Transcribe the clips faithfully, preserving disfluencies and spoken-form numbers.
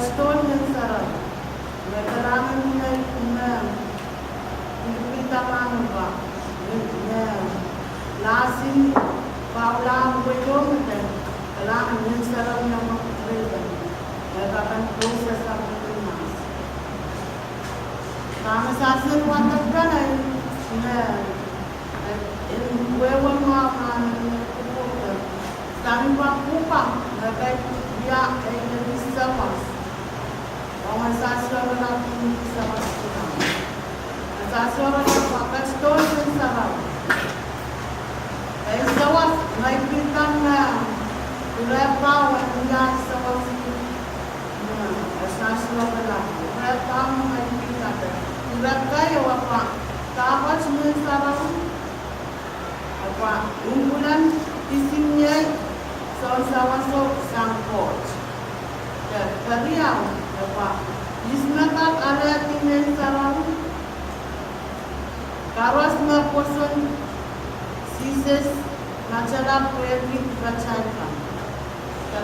Stohn Ngehn Sarawi, me kalahngan iei me pilipilda rahn pwe, me, me lasin pahulahn wehi o me kalahngan Ngehn Sarawi iei me kupwurehda, me pahn kousoan sapwellime mahs. Pwe me sahsi wadek pene, me, eh, en wehwe mwahu me, me kupwurehda. Sang pahpa, me kak wia ei ledi sawas. Ong sahsi oaralap en sawas pwukat. Sahsi oaralap pwe stohn Ngehn Sarawi. Ei sawas, ngehi pil kan me, ire pahn wia sawas. Sahsi oaralap, ire pahn ngehi pil kan. Ire kei wehwehki, dahkot Ngehn Sarawi. Ahpw, imwilahn kisiniei, soun sawaso sang Koht. Eri, keriau, ahpw, ihs me kak alehdi Ngehn Sarawi? Koaros me pwoson Sises, matala pwehki patail kan.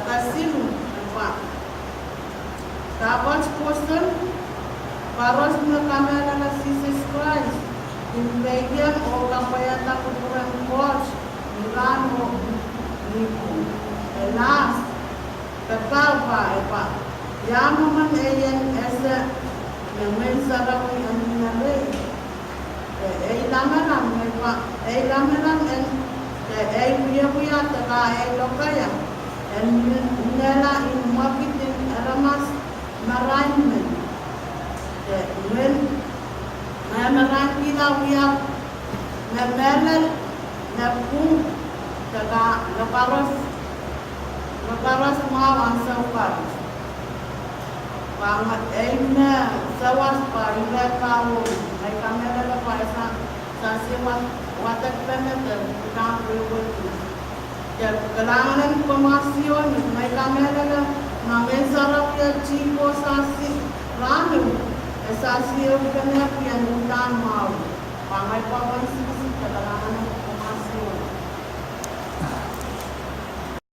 Kesiluh, ahpw, dahkot pwoson, koaros me kamehlele Sises Krais, kin peikiong oh kapwaiada kupwuren Koht, ni rahn oh ni pwung. Alas, kepahpa, ahpw, ia mwomwen ei en ese me Ngehn Sarawi en mie rei? Ei lamalam, ahpw, ei lamalam en, ei wiewia de kahrehda lokaia, en mie, miehla en mwekid en aramas marain men. Mwein, me marain kihla wia, me mehlel, me pwung, de ka, me koaros, me koaros mwahu ansou koaros. Pwe ei me sawas pwe ire pahn, ngehi kamehlele pwe sa, sahsi wa, wadek pene de pil kan wehwehki. Eri kalahngan en Komoasion, ngehi kamehlele me Ngehn Sarawi e tih ko sahsi rahno, e sahsi ehu pene pwe en uhdahn mwahu. Pwe ngehi pahn siksik de kalahngan en